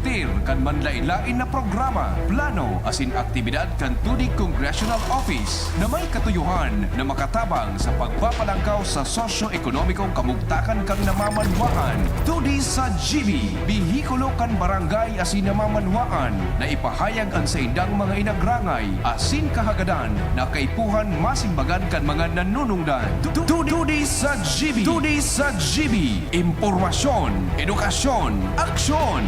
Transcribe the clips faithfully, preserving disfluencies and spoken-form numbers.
Tir kan manlaen-laen na programa, plano asin aktibidad kan Todi Congressional Office na may katuyohan na makatabang sa pagpapalangkaw sa sosyo-ekonomikong kamugtakan kan namamanwaan. Todi sa G B, behikulo kan barangay asin namamanwaan na ipahayag an saindang mga inagrangay asin kahagadan na kaipuhan masimbagan kan mga nanunungdan. Tu-, tu-, Todi sa G B. Todi sa G B. Impormasyon, edukasyon, aksyon.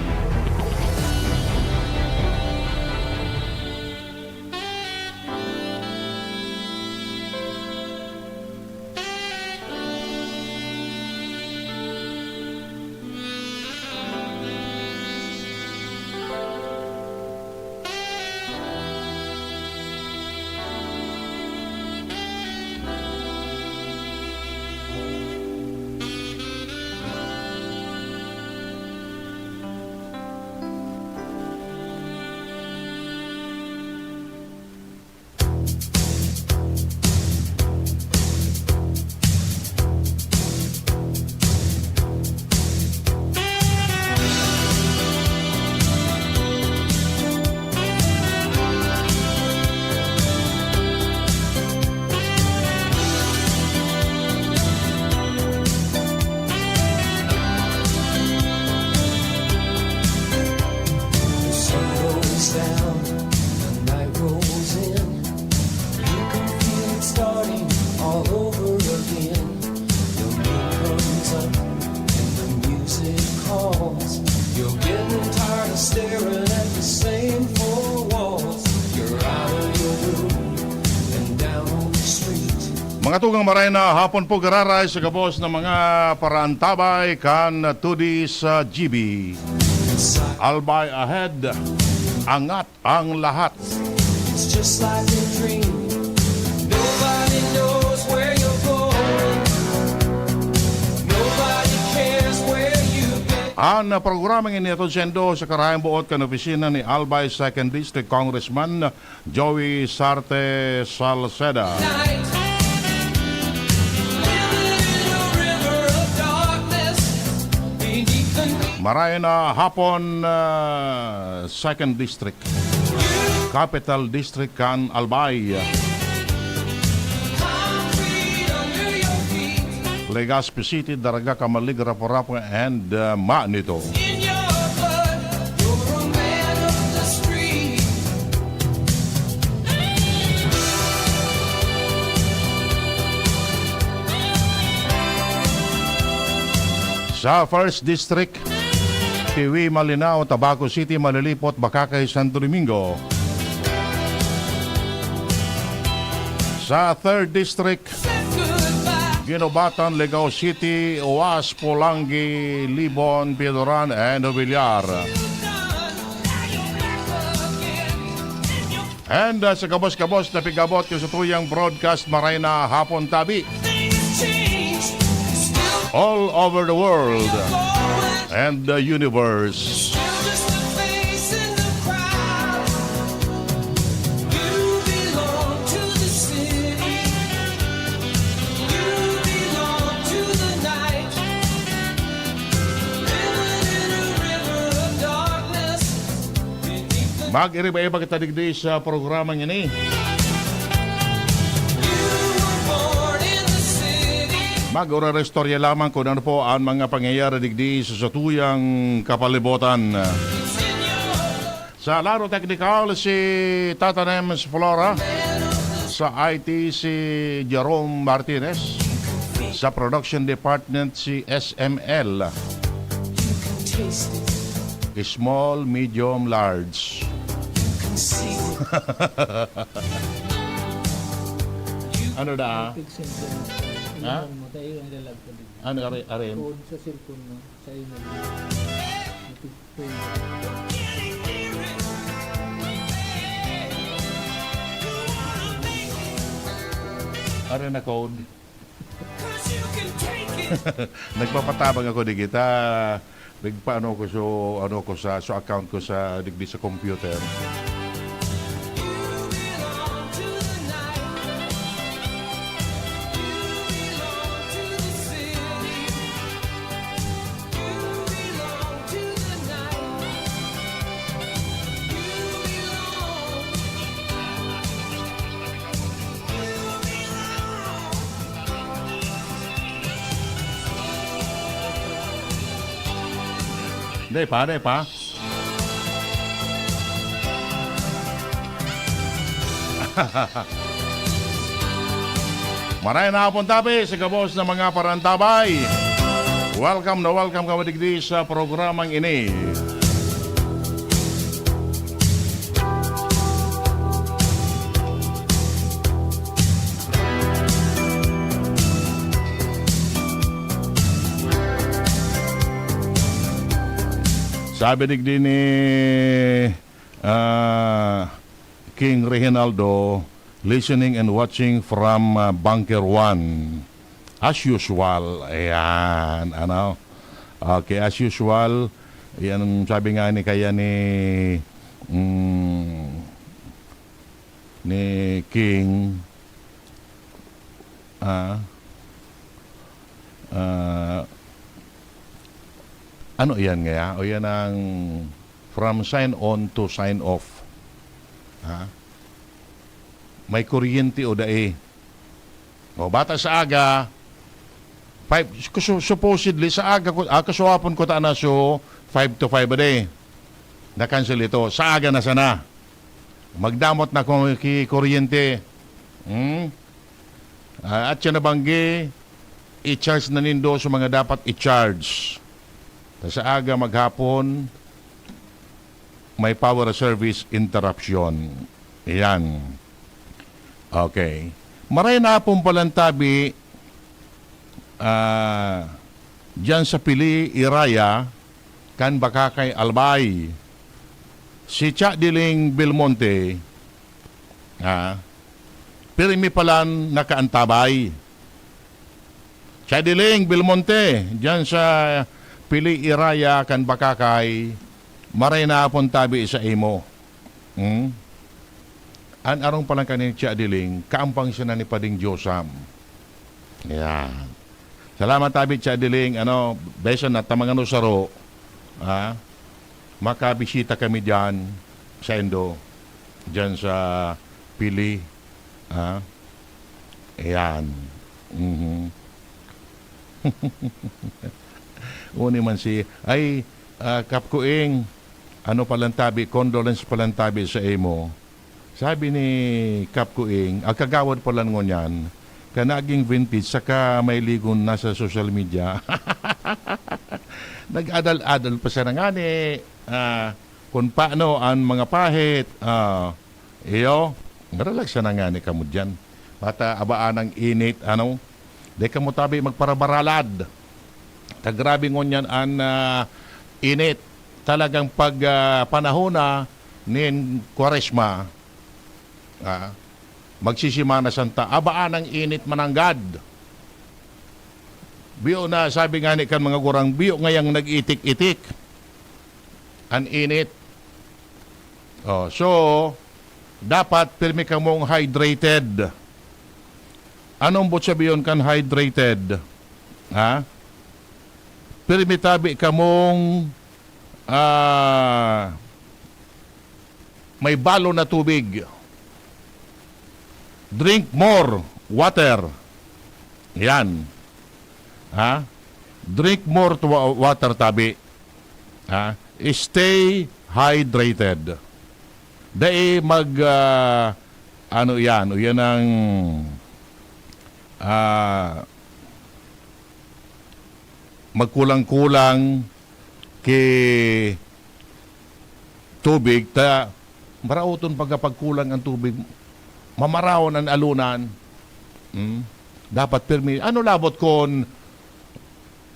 The sun goes down, the night rolls in. You can feel it starting all over again. The moon comes up and the music calls. You're getting tired of staring at the same four walls. You're out of your room and down on the street. Mga tugang, maray na hapon po, giraray sa gabos na mga paraantabay kan Todi sa G B. Albay ahead, angat ang lahat. It's just like a dream. Nobody knows where you're going. Nobody cares where you've been. An programang ini hatod saindo sa karayang boot kan opisina ni Albay Second District Congressman Joey Sarte Salceda. Night. Living in a river of darkness. Beneath the Maray na hapon, ah, Second District. Capital District kan Albay. Legazpi City, Daraga, Camalig, Rapu-Rapu, and, ah, Manito. Sa First District, Tiwi, Malinao, Tabaco City, Malilipot, Bacacay, Santo Domingo. Sa Third District, Guinobatan, Legao City, Oas, Polangui, Libon, Pinoran, and Jubilar. And, ah, sa gabos-gabos na pigabot ko sa tuyang broadcast, maray na hapon tabi. All over the world and the universe. Mag-iriba-iba kita digdi sa programang ini. Mag-ura istorya lamang kung ano po ang mga pangyayari digdi sa satuyang kapalibutan. Sa laro teknikal, si Tata Nems Flora. Sa I T, si Jerome Martinez. Sa production department, si S M L. Small, medium, large. Ano na? Ha? Ano, are, are? Code sa cellphone mo, sa email mo. Ano na code? Nagpapatabang ako, di kita. Nagpaano ko, so, ano ko sa, so account ko sa, digdi sa computer. Dai pa, dai pa. Maray na hapon tabi sa gabos na mga parantabay. Welcome na welcome kamo digdi sa programang ini. Sabi digdi ni, ah, King Reginaldo, "Listening and watching from, ah, Bunker One." As usual, ayan, ano. Okay, as usual, yan ang sabi nga ni kaya ni, mm, ni King, ah, ah, ano yan ngaya? O yan ang from sign on to sign off. Ha? May kuryente o dai? O, bata sa aga, five, su-, supposedly, sa aga ko, ah, kasuhapon ko ta na, so, five to five a day. Na-cancel ito. Sa aga na sana. Magdamot na kung ki-, kuryente. Hmm? Ah, at siya nabanggi, i-charge na nindo sa mga dapat i-charge. Ta sa aga maghapon, may power service interruption. Iyan. Okay. Maray na hapon palan tabi, ah, diyan sa Pili, Iraya, kan Bakakay, Albay. Si Cha Diling Belmonte, ah, pirmi palan nakaantabay. Cha Diling Belmonte, diyan sa Pili, Iraya, kan Bakakay, maray na hapon tabi sa imo. Hmm? An arong palan kan ni Cha Diling, kaampang siya na ni Pading Josam. Yan. Salamat tabi, Cha Diling. Ano, besan na tamang ano saro, ha? Makabisita kami diyan sa Indo, diyan sa Pili, ha? Ayan. Mhm. Uni man si, ay, ah, Kap Kuing, ano palan tabi, condolence palan tabi sa imo. Sabi ni Kap Kuing, ang kagawad palan ngunyan, ka naging vintage, saka may ligon na sa social media. Nag-adal-adal pa siya na ngani, ah, kung paano ang mga pahit, ah, iyo, relax na ngani kamo diyan. Bata, abaan ang init, ano? Di kamo tabi magparabaralad. Ta grabe ngunyan an, ah, init. Talagang pag, ah, panahon na nin Kwaresma, ah, magsisimana Santa, abaan ang init mananggad. Biyo na, sabi nga ni kan mga gurang, biyo ngayang nag-itik-itik an init. Oh, so, dapat pirmi kamong hydrated. Anong but sabiyon kan hydrated? Ha? Pirmi tabi kamong, ah, may balon na tubig. Drink more water. Yan. Ha? Drink more to wa-, water tabi. Ha? Stay hydrated. Dai mag, ah, ano yan, o yan ang, ah, magkulang-kulang ki tubig, ta maraoton pagkapagkulang ang tubig, mamarawon an alunan. Hmm? Dapat pirmi. Ano labot kon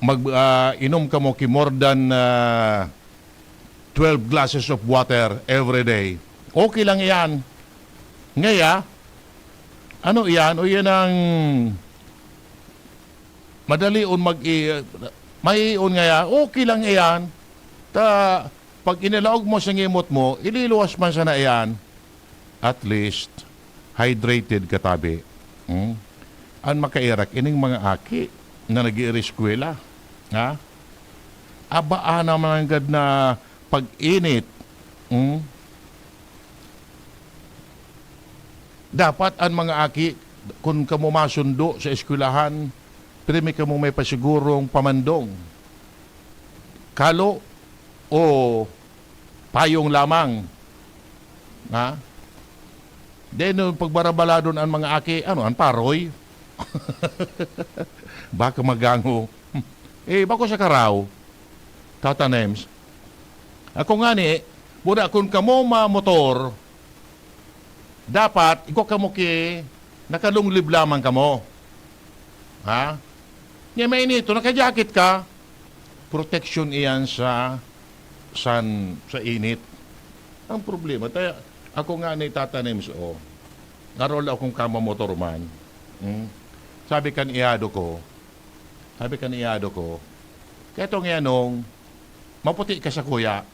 mag, ah, inom kamo ki more than, ah, twelve glasses of water every day? Okay lang iyan. Ngaya, ano iyan? O iyan ang madali on mag-, i-, maiion ngaya, okay lang iyan. Ta, pag inilaog mo sa ngimot mo, ililuwas man sana iyan. At least, hydrated ka tabi. Hmm? An makairak, ining mga aki na nag-iireskwela. Ha? Abaa naman nanggad na pag-init. Hmm? Dapat an mga aki, kun kamo masundo sa eskwelahan, pirmi kamo may pasigurong pamandong. Kalo, o payong lamang. Ha? Then, nung pagbarabaladon an mga aki, ano, an paroy? Baka magango. Eh, bako sa karaw, Tata Nems. Ako ngani, muna kun kamo mamotor, dapat, ikaw kamo ki, nakalunglib lamang kamo. Ha? Nya mainito, naka-jacket ka, protection iyan sa san, sa init. Ang problema, tayo, ako ngani, Tata Nems, oh, ngarol akong kamamotor man. Hmm? Sabi kan iyado ko, sabi kan iyado ko, "Kaya itong yanong, maputi ka sa kuya."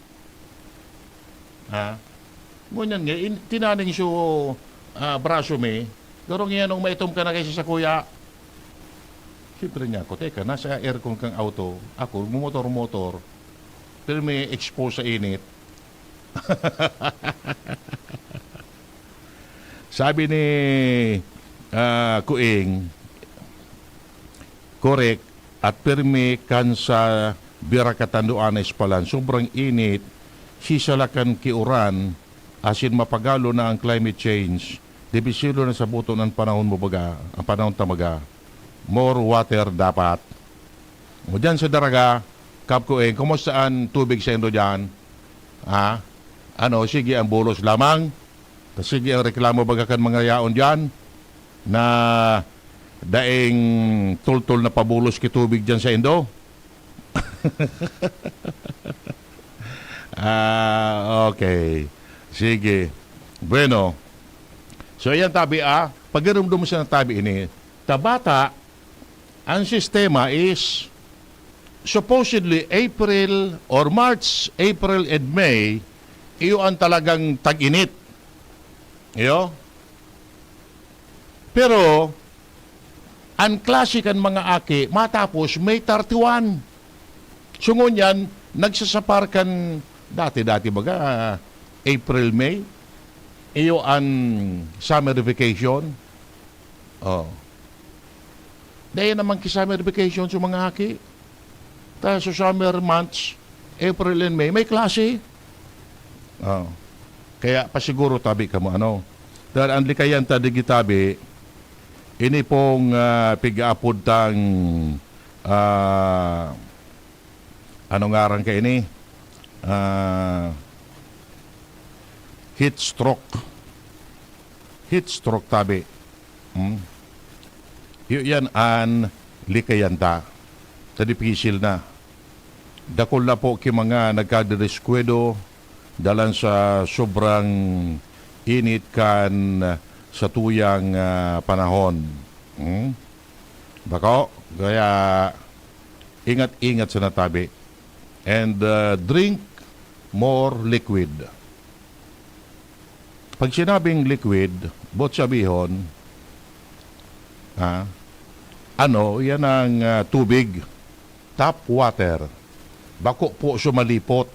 Ha? Ngunyan nga, in, tinaning so, ah, braso mi, "Garong yanong maitom ka na kaysa sa kuya." Siyempre niya ako, "Teka, nasa aircon kang auto, ako, mumotor-motor, pero may expose sa init." Sabi ni, ah, Kuing, "Korek, at pirmi kan sa birakatandoan na ispalan. Sobrang init, sisalakan ki uran, asin mapagalo na ang climate change. Debisilo na saboton an panahon mo baga, ang panahon ta baga. More water dapat." O diyan sa Daraga, Kap Kuing, kumusta an tubig sa indo diyan? Ha? Ano, sige ang bulos lamang? Ta sige ang reklamo baga kan mga yaon diyan na daing tultol na pabulos ki tubig diyan sa indo? Ah, okay. Sige. Bueno. So, ayan tabi, ah. Pagirumdom sa tabi ini, ta bata, ang sistema is supposedly April or March, April and May, iyo ang talagang tag-init. Iyo? Pero, ang klase kan mga aki, matapos May thirty-one. So, ngunyan, nagsasapar kan dati-dati baga, April, May, iyo an summer vacation. Oh. Dahil naman ki summer vacation sa mga aki. Ta sa summer months, April and May, may klase. Oh. Kaya pasiguro tabi kamo, ano. Dahil ang likayan ta digitabi, ini pong, ah, pig-aapod tang, ah, ano ngaran ka ini? Ah, heat stroke. Heat stroke tabi. Hmm? Iyo yan an likayan ta. Ta dipisil na. Dakul na po ki mga nagkadiriskwado dalan sa sobrang init kan sa tuyang, ah, panahon. Hmm? Bako, kaya ingat-ingat sa natabi. And, ah, drink more liquid. Pag sinabing liquid, boot sabihon, ha, ano, yan ang, ah, tubig, tap water. Bako po sumalipot.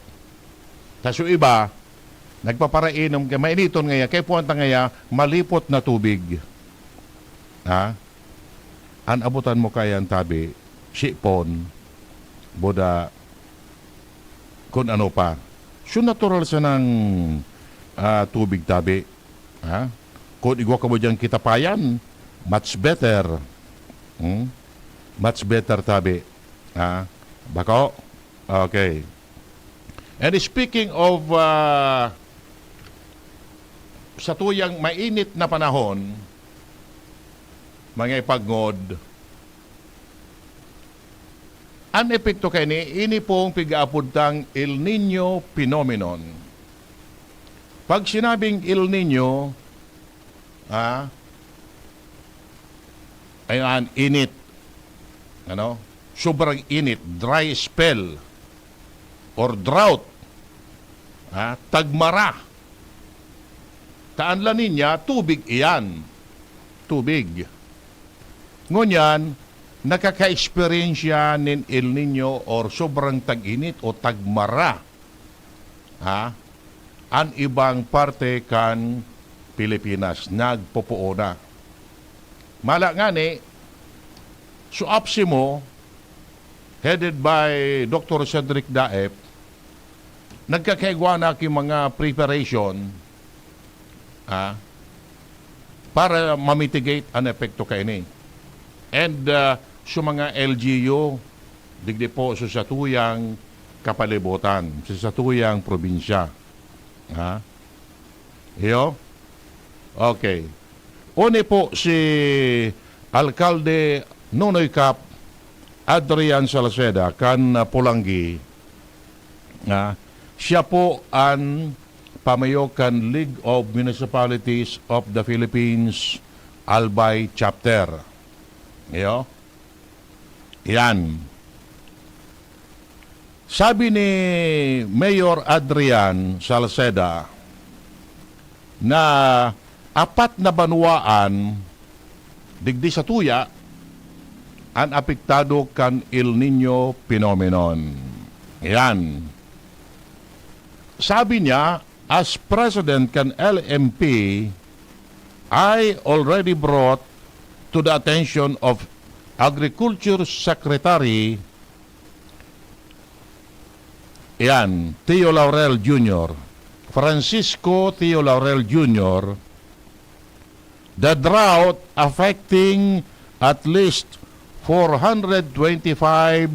Tas yung iba, nagpaparainom, kaya mainiton ngaya, kaya puwanta ngaya, malipot na tubig. Ha? An abutan mo kaya an tabi, sipon, buda, kun ano pa. So, natural sanang, ah, tubig tabi. Ha? Kun igwa kamo diyang kitapayan, much better. Hmm? Much better tabi. Ha? Bako? Okay. And speaking of, ah, sa tuyang mainit na panahon, mga ipagngod, an epekto kaini, ini pong pig-aapod tang El Niño phenomenon. Pag sinabing El Niño, ah, ayan, init. Ano? Sobrang init, dry spell, or drought. Ah, tagmara. Ta an La Niña, tubig iyan. Tubig. Ngunyan, nakaka-eksperyensya nin El Niño or sobrang tag-init o tagmara, ha, an ibang parte kan Pilipinas, nagpopoon na. Mala ngani, so APSEMO, headed by Doctor Cedric Daep, nagkakaigwa na ki mga preparation, ah, para ma-mitigate an epekto kaini. And, ah, sa mga L G U, digdi po sa satuyang kapalibutan, sa satuyang probinsya. Ha? Iyo? Okay. Uni po si Alkalde Nonoy Cap Adrian Salceda kan, ah, Polangui. Ah, siya po an pamayo kan League of Municipalities of the Philippines Albay Chapter. Iyo? Yan. Sabi ni Mayor Adrian Salceda na apat na banwaan digdi sa tuya an apektado kan El Niño phenomenon. Yan. Sabi niya, as president kan L M P, I already brought to the attention of Agriculture Secretary, yan, Theo Laurel Junior, Francisco Theo Laurel Junior, the drought affecting at least four hundred twenty-five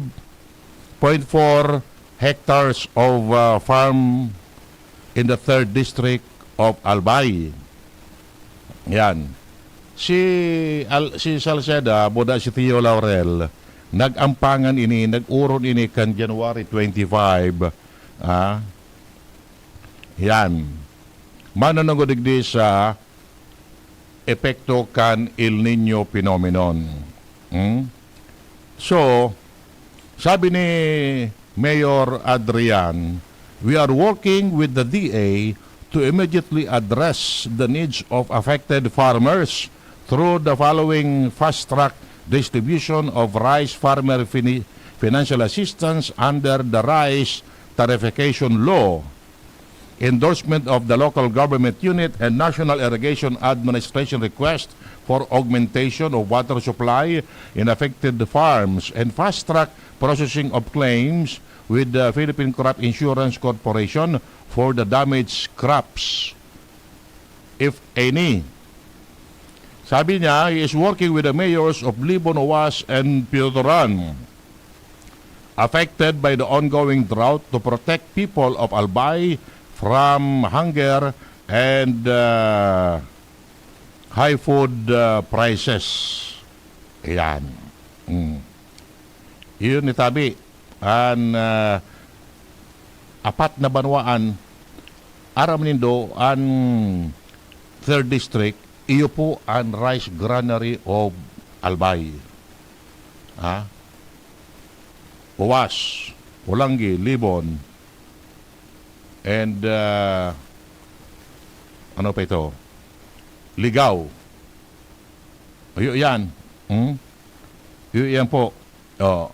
point four hectares of, uh, farm in the third district of Albay. Yan. Si Al-, si Salceda, boda si Theo Laurel, nag-ampangan ini, nag-oron ini kan January twenty-five. Ah? Yan. Manunungod digdi sa epekto kan El Niño phenomenon. Hmm? So, sabi ni Mayor Adrian, "We are working with the D A to immediately address the needs of affected farmers through the following fast-track distribution of rice farmer fini-, financial assistance under the Rice Tariffication Law, endorsement of the local government unit and National Irrigation Administration request for augmentation of water supply in affected farms, and fast-track processing of claims with the Philippine Crop Insurance Corporation for the damaged crops, if any." Sabi niya, he is working with the mayors of Libon, Oas, and Piotoran, affected by the ongoing drought, to protect people of Albay from hunger and, uh, high food, uh, prices. Ayan. Mm. Iyon ni tabi. An, ah, apat na banwaan, aram nindo, an third district, iyo po an rice granary of Albay. Ha? Oas, Polangui, Libon, and, ah, ano pa ito? Ligao. Iyo yan. Hmm? Iyo yan po. Oh.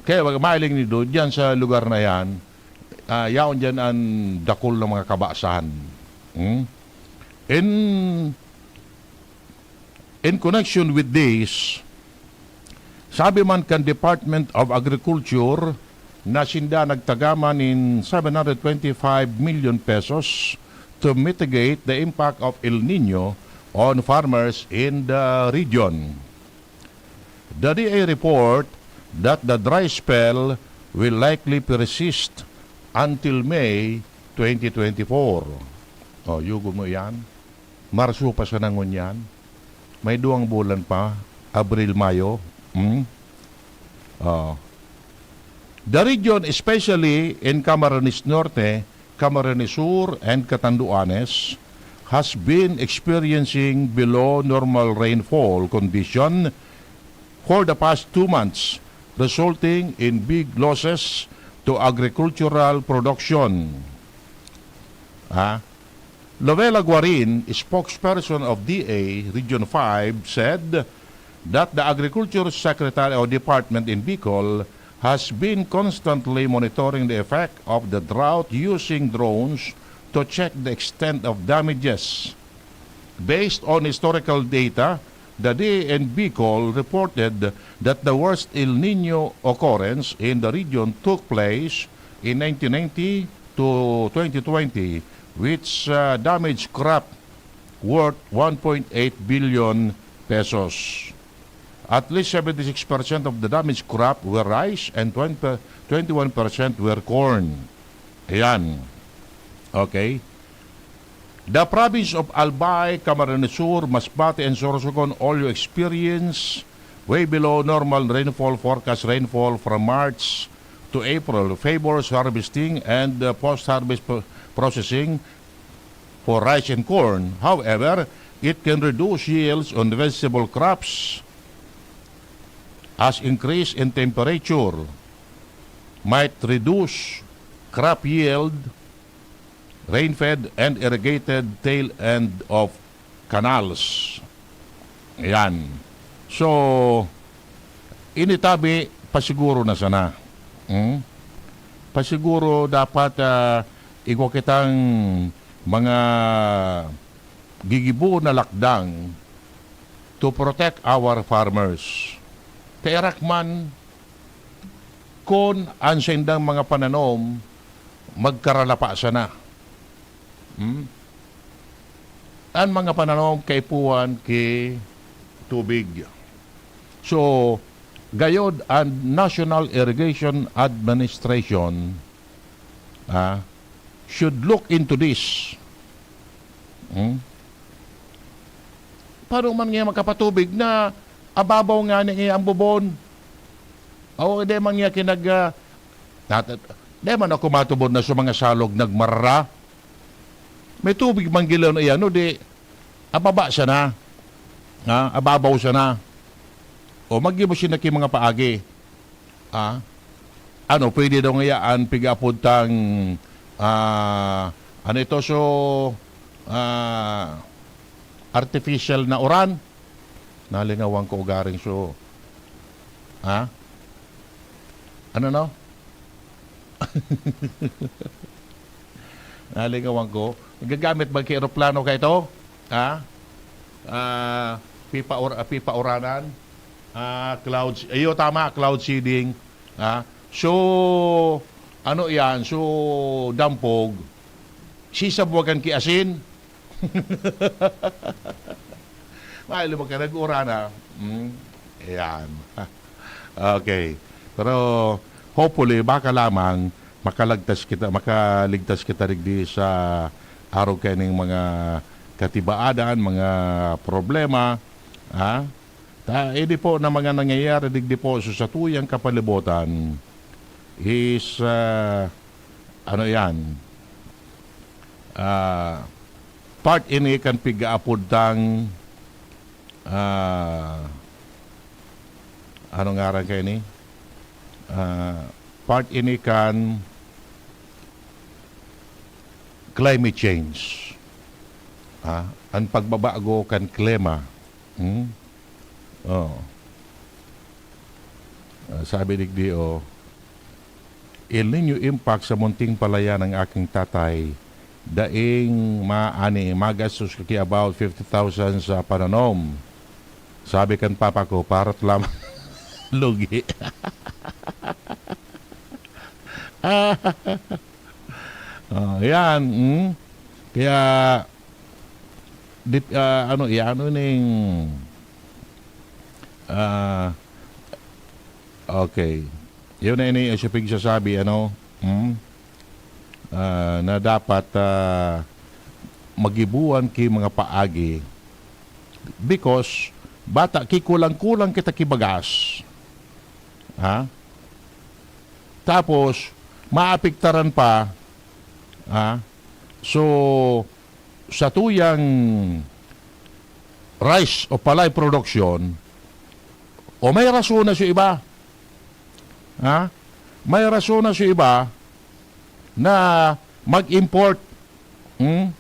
Kaya wag mailing nindo, diyan sa lugar na yan, ah, yaon diyan an dakul na mga kabasan. Hmm? In, in connection with this, sabi man kan Department of Agriculture na sinda nagtagama nin seven hundred twenty-five million pesos to mitigate the impact of El Nino on farmers in the region. The D A report that the dry spell will likely persist until May twenty twenty-four. Oh, yugo mo yan. Marso pa sana ngunyan. May duwang bulan pa, Abril, Mayo. Hmm? Oh. The region, especially in Camarines Norte, Camarines Sur, and Catanduanes, has been experiencing below normal rainfall condition for the past two months, resulting in big losses to agricultural production. Ah, Lovella Guarin, spokesperson of D A Region five, said that the Agriculture Secretary or Department in Bicol has been constantly monitoring the effect of the drought using drones to check the extent of damages. Based on historical data, the D A and Bicol reported that the worst El Nino occurrence in the region took place in nineteen ninety to twenty twenty, which, uh, damaged crop worth one point eight billion pesos. At least seventy-six percent of the damaged crop were rice and twenty, twenty-one percent were corn. Ayan. Okay. The province of Albay, Camarines Sur, Masbate, and Sorsogon all experience way below normal rainfall. Forecast rainfall from March to April favors harvesting and, uh, post-harvest pro-, processing for rice and corn. However, it can reduce yields on vegetable crops as increase in temperature might reduce crop yield, rain-fed and irrigated tail end of canals. Ayan. So, ini tabi, pasiguro na sana. Hmm? Pasiguro dapat, ah, igwa kitang mga gigibo na lakdang to protect our farmers. Kairak man, kun an saindang mga pananom magkaralapa sana. Hmm? An mga pananom kaipuhan ki tubig. So, gayod an National Irrigation Administration, ah, should look into this. Hmm? Paano man nga makapatubig na ababaw nga ni ang bubon? O, di man nga kinag-, ah, nat-, di man ako matubod na sa mga salog nagmarara. May tubig man gila na iyan, no? Di, ababa sana. Ha? Ababaw sana. O, maggibo siya na ki mga paagi. Ah? Ano, pwede daw ngayaan pig-apod tang, ah, ano ito, so, ah, artificial na uran? Nalingawan ko ugaring so, ha? Ano, no? Nalingawan ko. Gagamit ba ki eroplano ka ito? Ha? Ah, pipaur-, ah, pipauranan? Ah, clouds. Ayo, tama, cloud seeding. Ha? So, ano yan? So, dampog. Sisabuagan ki asin? Mahiling mo ka, nag-uran na. Hmm? Ayan. Okay. Pero, hopefully, baka lamang makalagtas kita, makaligtas kita digdi sa arog kaining mga katibaadan, mga problema, ha? Ta, ini po na mga nangyayari digdi po sa satuyang kapalibutan is, ah, ano yan, ah, part ini kan pig-aapod tang, ah, ano ngaran kaini? Ah, part ini kan climate change. Ha? An pagbabago kan klima. Hmm? Oh. Ah, sabi digdi, oh, El Niño impact sa Munting Palayan ang aking tatay. Daing maani, magastos ka ki about fifty thousand sa pananom. Sabi kan papa ko, "Parot lamang." Lugi. Oh, yan, hmm? Kaya, dip-, ah, ano, yan, ano ning, ah, okay. Yun na ini, siya pigsasabi, ano, hmm? Ah, na dapat, ah, magibuan ki mga paagi because bata ki kulang-kulang kita ki bagas. Ha? Tapos, maapektaran pa, ha? So, sa tuyang rice o palay production, o may rason na sa iba, ha? May rason na sa iba na mag-import. Hmm?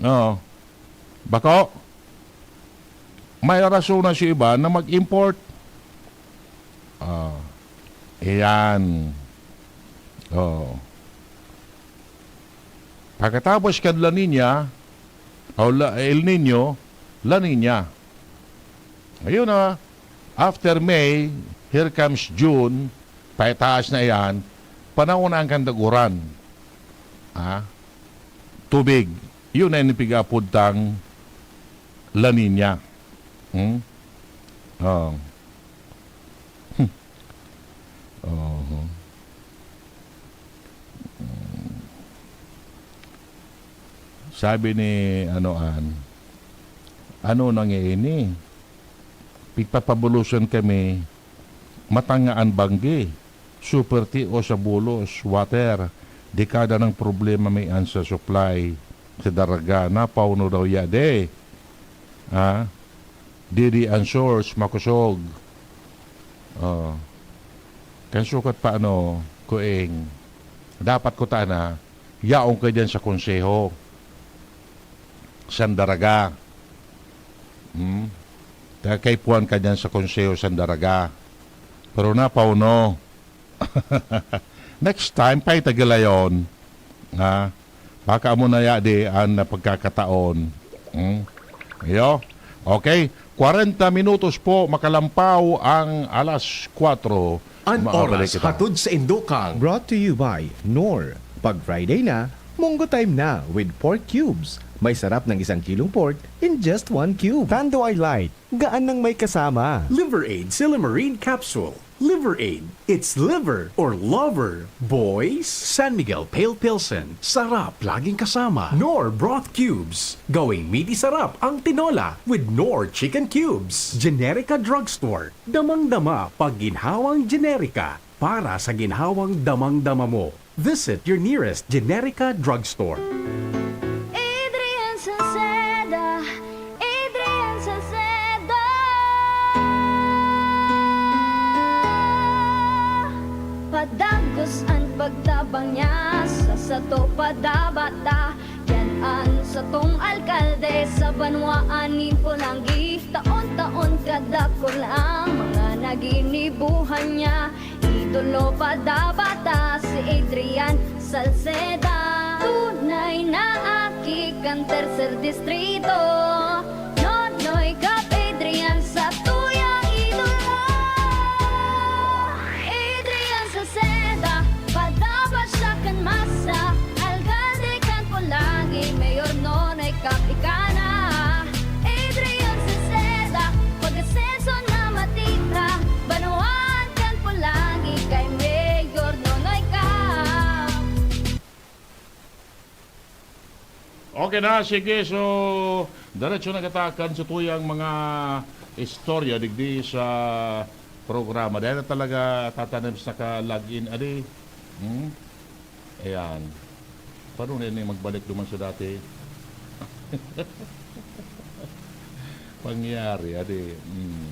Oo. Bako? May rason na sa iba na mag-import. Ah, iyan. Oh. Pagkatapos kan La Niña, o La, El Niño, La Niña. Ayun na, after May, here comes June, paitaas na iyan, panahon na ang kandaguran. ha, tubig. Yun na yung pig-aapod tang La Niña. Hmm? Oh. Oho. Hmm. Sabi ni, ano, Ann, "Ano na nga ini? Pigpapabulosan kami, matanga an banggi, super tios sa bulos, water, dekada ng problema may an sa supply sa Daraga, napauno daw ya de." Ah, didi an source, makosog. Oh. Kan sukat pa ano, kuing. Dapat ko tana, yaon ka diyan sa konseho. San Daraga. Hmm? Kaya kaipuhan ka diyan sa konseho San Daraga. Pero napauno. Next time, pay tagilayon. Ha? Baka amo na ya di an pagkakataon. Hmm? Iyo? Okay. Kwarenta minutos po makalampaw ang alas kwatro. An Maabalik oras kita. Hatod sa Indokang. Brought to you by Knorr. Pag Friday na, Munggo time na with pork cubes. May sarap ng isang kilong pork in just one cube. Tanduay Light, gaan ng may kasama. Liver Aid Silymarin Capsule. Liver Aid, it's liver or lover, boys. San Miguel Pale Pilsen, sarap laging kasama. Knorr Broth Cubes, gawing midi sarap ang tinola with Knorr Chicken Cubes. Generica Drugstore, damang-dama pag ginhawang Generica para sa ginhawang damang-dama mo. Visit your nearest Generica Drugstore. Adrian Salceda, Adrian Salceda. Padagos an pagtabang niya, sa sato padabata. Yan an satong alkalde sa banwaan nin Polangui. Taon-taon kadakul ang mga naginibuhan niya. Idolo padabata si Adrian Salceda. Tunay na aki kan tercer distrito. Nonoy Kap Adrian sa tuyang idolo. Adrian Salceda, padabata siya kan masa. Alkalde kan Polangui, Mayor Nonoy Kap ika na. Adrian Salceda, pag-asenso na matira. Banwaan kan Polangui kay Mayor Nonoy Kap. Okay na, sige. So, diretso na kita kan sa tuyang mga istorya digdi sa programa. Dahil na talaga tatanim sa ka-log in, adi. Hmm? Ayan. Paano na yun magbalik duman sa dati? Pangyari, adi. Hmm.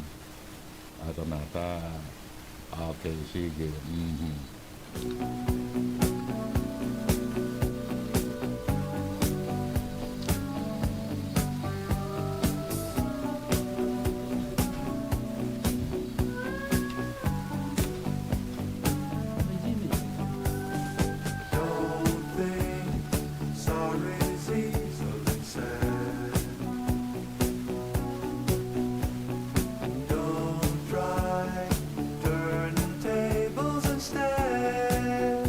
Ato na ta. Okay, sige. Mhm. Don't think sorry's easily said. Don't try turning tables instead.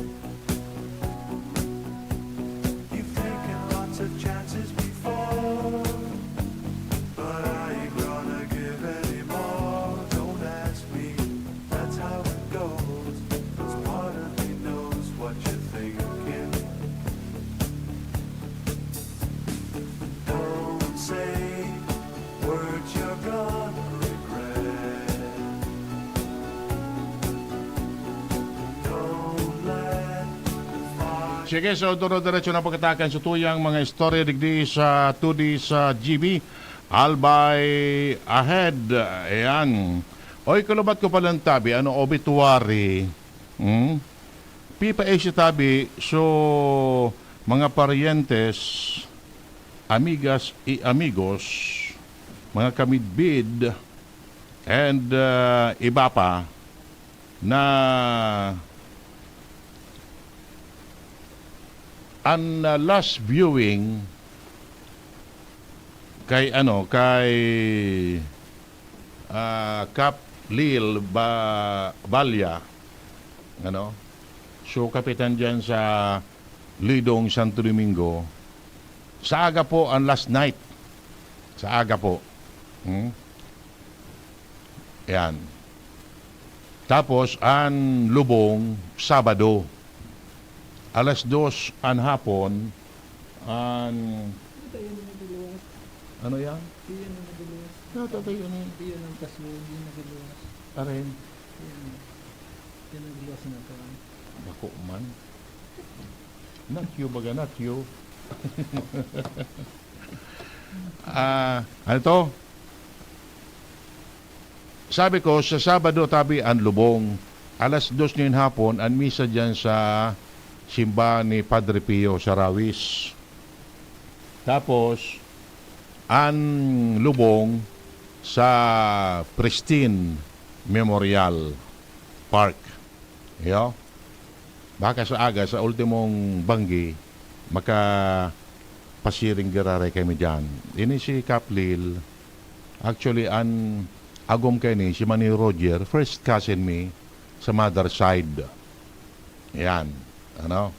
You've taken lots of chances before, but I ain't gonna give any more. Don't ask me, that's how it goes. 'Cause part of me knows what you're thinking. Don't say words you're gonna regret. Don't let the fire Sige, so duro-diretso na pagkatakan sa tuyang mga istorya digdi sa Todi sa G B. Albay ahead. Ayan. Oy, kalubat ko palang tabi, ano, obituary. Hmm? Pipaisi tabi, so, mga paryentes, amigas y amigos, mga kamidbid, and, ah, iba pa na an, ah, last viewing kay, ano, kay, ah, Kap Lil Ba-, Balya, ano? So, kapitan diyan sa Lidong, Santo Domingo. Sa aga po ang last night. Sa aga po. Hmm? Yan. Tapos, ang lubong, Sabado. Alas dos ang hapon, ang Tatay, ano nagluwas? Ano yan? Iyan ang nagluwas. Tatay, ano yan? Iyan ang kaso, iyan nagluwas. Arin? Iyan. Iyan nagluwas na to. Bako man. Natyo baga, natyo. Ah, ano to? Sabi ko, sa Sabado tabi ang lubong. Alas dos nin hapon, ang misa dyan sa simbahan ni Padre Pio sa Rawis. Tapos, ang lubong sa Pristine Memorial Park. Yo? Baka sa aga, sa ultimong banggi, makapasiring giraray kami dyan. Ini si Kaplil, actually, an agom kaini, si Manny Roger, first cousin mi sa mother side. Yan. Ano?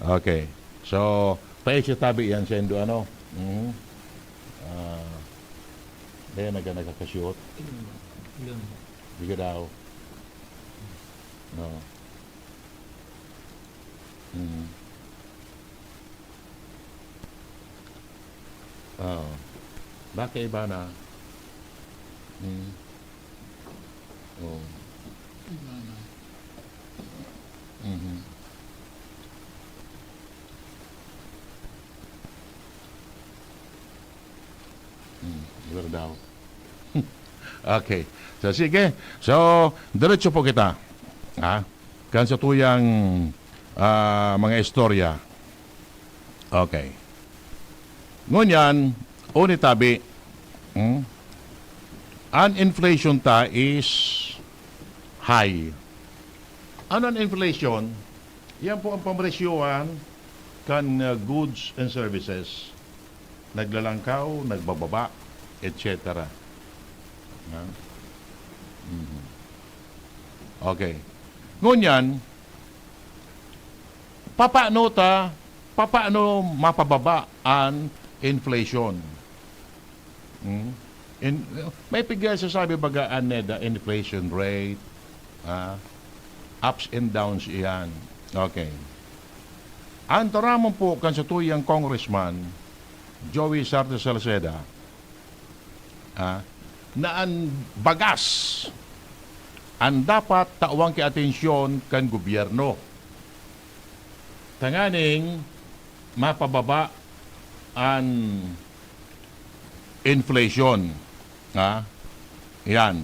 Okay. So, paisi tabi yan sa Indo, ano? Mhm. Ah, dahil naga-, nagkakasiyot. Yun. Di ka daw. No. Mhm. Oo. Baka iba na. Mhm. Oo. Iba na. Mhm. Hmm, iba daw. Okay. So, sige. So, diretso po kita. Ha? Kan sa tuyang, ah, mga istorya. Okay. Ngunyan, uni tabi, hmm? An inflation ta is high. Ano an inflation? Yan po ang pamresyuhan kan, ah, goods and services. Naglalangkaw, nagbababa, et cetera. Ha? Mhm. Okay. Ngunyan, papaano ta, papaano mapababa an inflation? Hmm? In, may pigay sasabi baga an NEDA, inflation rate, ah, ups and downs iyan. Okay. Ang taramon po kan satuyang Congressman, Joey Sarte Salceda, ah, na an bagas an dapat tawan ki atensyon kan gobyerno tanganing mapababa an inflation. Ha? Yan.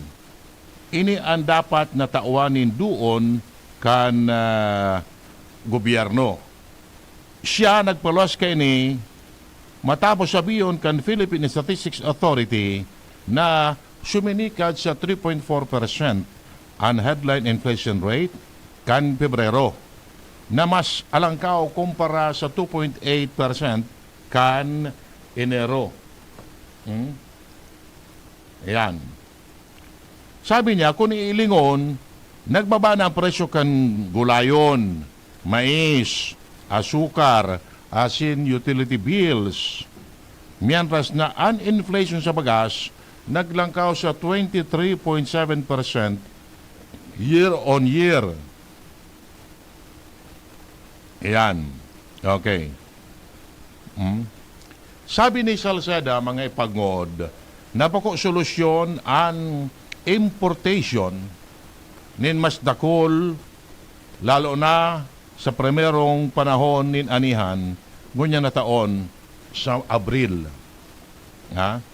Ini an dapat na tawan nin duon kan, ah, gobyerno. Siya nagpaluwas kaini matapos sabihon kan Philippine Statistics Authority na suminikad sa three point four percent an headline inflation rate kan Pebrero, na mas alangkaw kumpara sa two point eight percent kan Enero. Hmm? Ayan. Sabi niya, kun iilingon, nagbaba na ang presyo kan gulayon, mais, asukar, asin utility bills. Mientras na an inflation sa bagas naglangkaw sa twenty three point seven percent year on year. Ayan. Okay. Hmm? Sabi ni Salceda, mga ipagngod, na bako solusyon an importation nin mas dakul, lalo na sa primerong panahon nin anihan, ngunyan na taon sa Abril. Ha?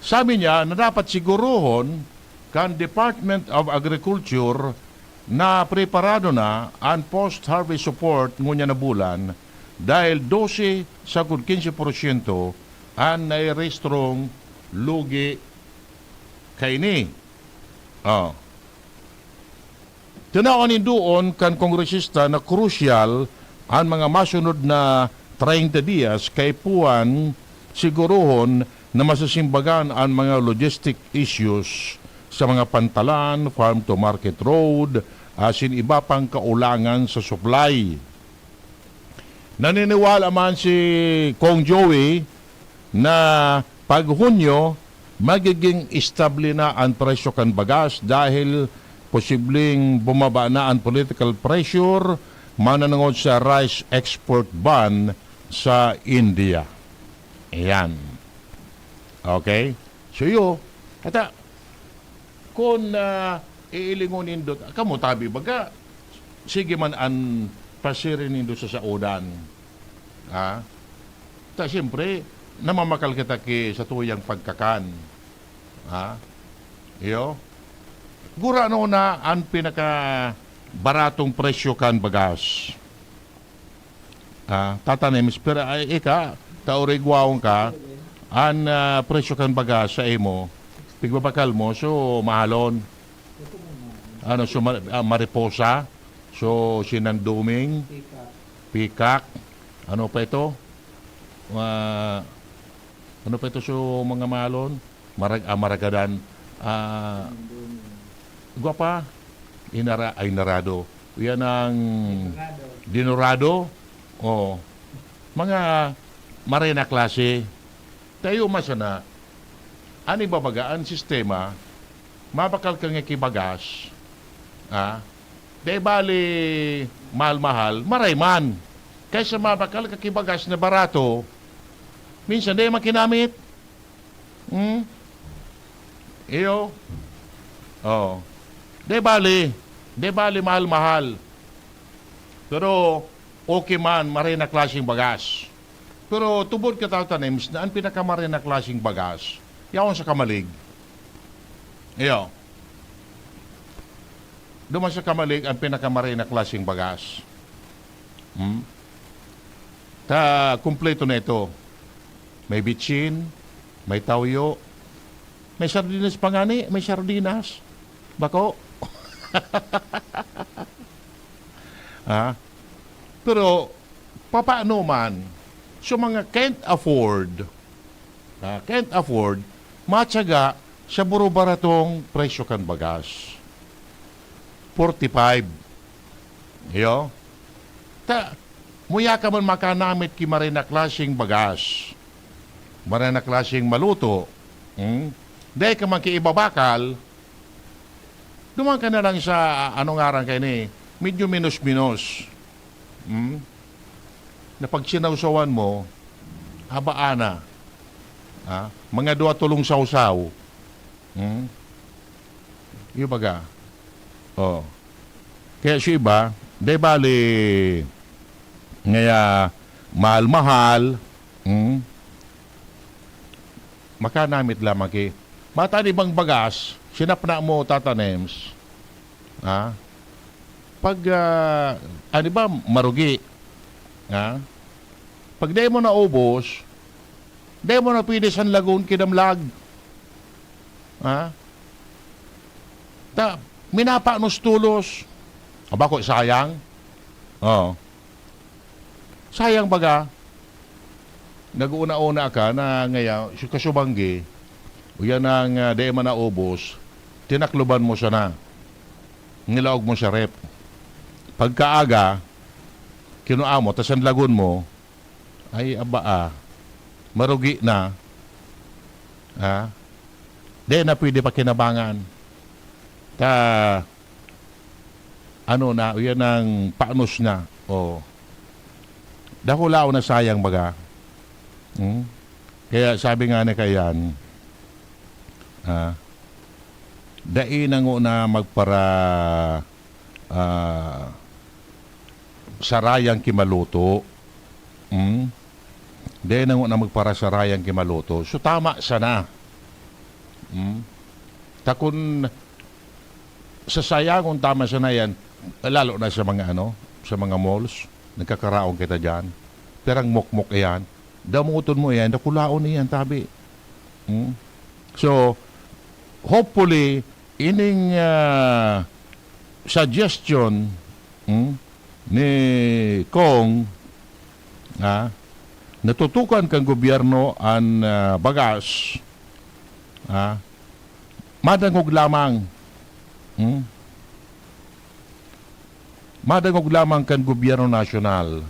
Sabi niya na dapat sigurohon kan Department of Agriculture na preparado na an post-harvest support ngunyan na bulan, dahil dose sagkod kinse porsyento an nairehistrong lugi kaini. Oh. Tinawan nin duon kan kongresista na krusyal an mga masunod na treinta dias kaipuhan sigurohon na masasimbagan an mga logistic issues sa mga pantalan, farm to market road, asin iba pang kaulangan sa supply. Naniniwala man si Kong Joey na pag Hunyo, magiging estable na an presyo kan bagas dahil posibleng bumaba na an political pressure mananangod sa rice export ban sa India. Ayan. Okay? So, iyo, ata, kun, ah, iilingon nindo, kamo tabi baga, sige man an pasiring nindo sa saodan. Ha? Ta, siyempre, namamakal kita ki satuyang pagkakan. Ha? Iyo? Gurano na an pinakabaratong presyo kan bagas? Ah, Tata Nems, pero ay, ika, taurigwaon ka, an, ah, presyo kan bagas sa imo, pigbabakal mo, so, mahalon. Ano, so, ma-, ah, mariposa, so, sinanduming, pikak, ano pa ito? Ah, ano pa ito, so, mga mahalon? Marag-, ah, maragadan. Ah, gwapa, inara-, ay, narado. Yan ang dinorado. Oh. Mga marena klase. Tayo masana. Ani babaga ang sistema, mabakal ka nga kibagas, ah, di bali mahal-mahal, maray man. Kaysa mabakal ka kibagas na barato, minsan di makinamit. Hmm? Iyo. Oh. Di bali, di bali mahal-mahal. Pero okay man, maray na klaseng bagas. Pero tubod ka, Tata Nems, na ang pinakamaray na klaseng bagas, yaon sa kamalig. Iyo. Duman sa kamalig, ang pinakamaray na klaseng bagas. Hmm? Ta, kumpleto na ito. May bitsin, may tawyo, may sardinas pa ngani, may sardinas. Bako. Ah? Pero, papaano man? So, mga can't afford, ah, can't afford, matyaga sa burubaratong presyo kan bagas. Forty-five. Iyo. Ta, muya ka man makanamit ki maray na klaseng bagas. Maray na klaseng maluto. Hmm? Dai ka man ki ibabakal, duman ka na lang sa, ano ngaran kaini, medyo minos-minos. Hmm? Na pag sinawsawan mo, habaan na. Ha? Mga duwa, tolong sawsaw. Hmm? Iyo baga. Oh. Kaya sa iba, dai bali, ngaya mahal-mahal, hmm? Makanamit lamang ki. Mata an ibang bagas, sinapna mo, Tata Nems. Ha? Pag, ah, ano ba, marugi. Ha? Pag dai mo naubos, dai mo na pwede sanlagon kidamlag. Ha? Ta, minapanos tolos. Aba ko, sayang. Oo. Sayang baga, nag-uuna-una ka na ngaya, su-, kasubanggi, uyan ang, ah, dai man naubos, tinakloban mo sana. Nilaog mo sa ref. Pagkaaga, kinua mo, tas sanlagon mo, ay, aba, ah, marugi na. Ha? Di na pwede pakinabangan. Ta, ano na, yan ang panos na. Oh. Dakulaon na sayang baga. Hmm? Kaya sabi nga ni Kayan, ah, dai na ngona magpara, ah, sarayang kimaluto. Hmm? Dai na ngona magpara sarayang kimaluto. So, tama sana. Hmm? Ta kun sasayangon, tama sana yan, lalo na sa mga ano, sa mga malls, nagkakaraon kita diyan. Pirang mokmok iyan. Damoton mo iyan, dakulaon iyan, tabi. Hmm? So, hopefully, ining, ah, suggestion, hmm, ni Kong, ah, natutukan kan gobyerno an, ah, bagas, ah, madangog lamang. Hmm? Madangog lamang kan gobyerno nasyonal.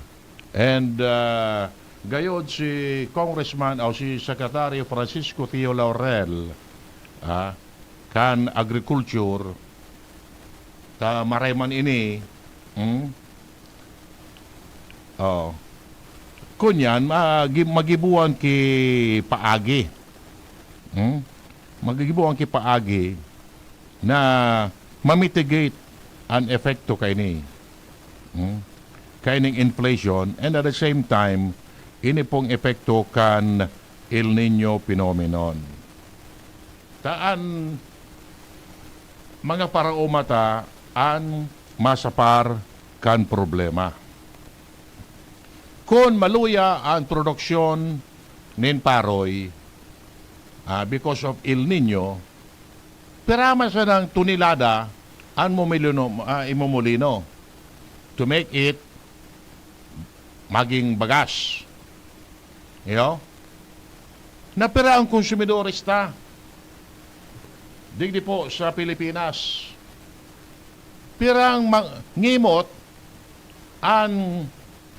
And, ah, gayod si Congressman o si Secretary Francisco Theo Laurel, ah, kan Agriculture, ta maray man ini, hmm? Oh. Kunyan, magi-, magibuan ki paagi. Hmm? Magigibuan ki paagi na ma-mitigate an epekto kaini. Hmm? Kaining inflation, and at the same time, ini pong epekto kan El Niño phenomenon. Ta an mga paraoma ta an masapar kan problema. Kun maluya an produksyon nin paroy, ah, because of El Niño, pira man sanang tonelada an momolino, ah, imomolino to make it maging bagas. Iyo? Na pira ang konsumidores ta digdi po sa Pilipinas? Pirang ma-, ngimot an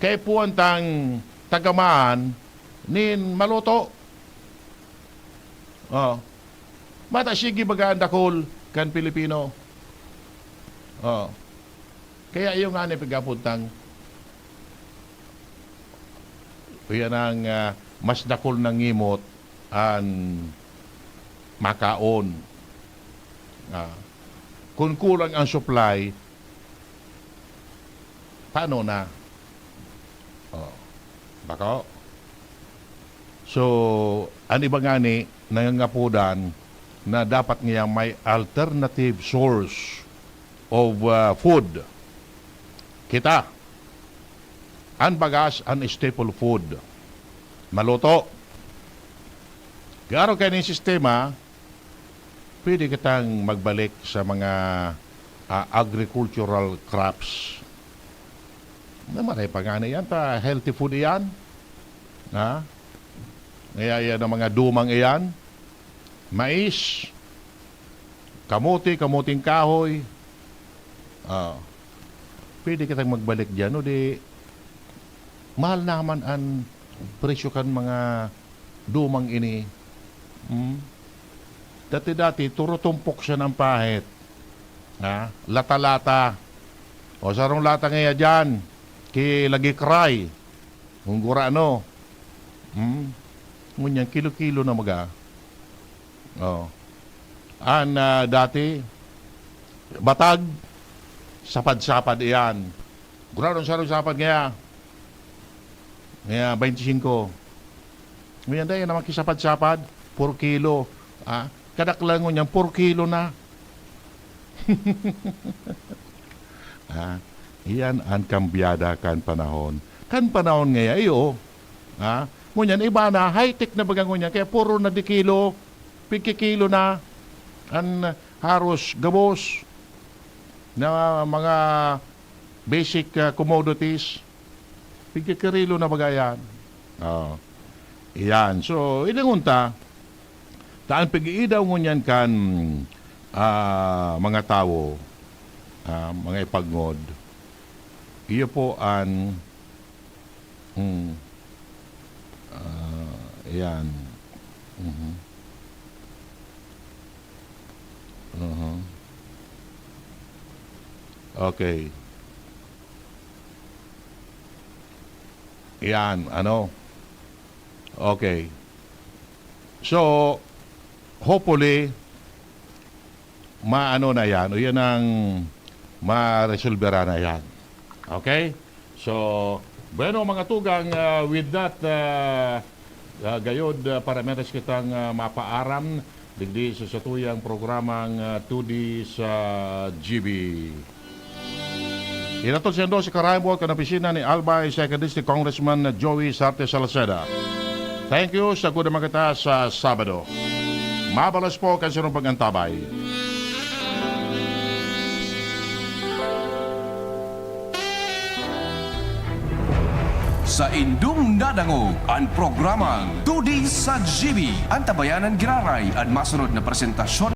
kaipuhan tang tagamaan nin maluto? Oh. Mata sige baga an dakul kan Pilipino. Oh. Kaya iyo ngani pagkapuntang, iyan ang, ah, mas dakul na ngimot an makaon. Ah, kun kulang ang supply, paano na? Oh, bako? So, an iba ngani, nangangapodan na dapat niya may alternative source of, ah, food. Kita, an bagas, an staple food. Maluto. Garo kaya ning sistema, pwede kitang magbalik sa mga, ah, agricultural crops. Na maray pa ngani yan, ta healthy food iyan. Ha? Kaya yan ang mga dumang iyan. Mais, kamote, kamoteng kahoy. Ah, pwede kitang magbalik diyan, o di, mahal naman an presyo kan mga dumang ini. Hmm? Dati-dati, turutumpok siya ng pahit. Ha? Lata-lata. O, sarong lata ngaya diyan, ki Lagi Cry. Hong gurano. Hmm? Ngunyan, kilo-kilo na maga. Oh. An, ah, dati, batag, sapad-sapad iyan. Gurano sarong sapad ngaya? Ngaya, baynte singko. Ngunyan, dai naman kisapad-sapad, por kilo. Ah, kadaklan ngunyan, por kilo na. Ah, iyan an kambyada kan panahon. Kan panahon ngaya, iyo. Ah, ngunyan, iba na, high-tech na baga ngunyan, kaya puro na di kilo, pigkikilo na, an haros gabos na mga basic, ah, commodities. Pigkikirilo na baga yan. Oo. Iyan. So, ilingon ta, ta an pag-iidaw ngunyan kan, ah, mga tawo, ah, mga ipagngod, iyo po an, hmm, ah, iyan. Mhm. Mhm. Okay. Yan, ano. Okay. So, hopefully, maano na yan, o yan ang maresolbera na yan. Okay? So, bueno, mga tugang, ah, with that, ah, ah, gayod, ah, para meron kitang, ah, mapaaram digdi sa satuyang programang, ah, Two D sa G B. Inatod sindo sa karaybo kan opisina ni Albay Second District Congressman Joey Sarte Salceda. Thank you. Sagkod naman kita sa Sabado. Mabalos po kan sarong pag-antabay. Saindong nadangog an programang Two D sa G B. Antabayanan giraray an masunod na presentasyon.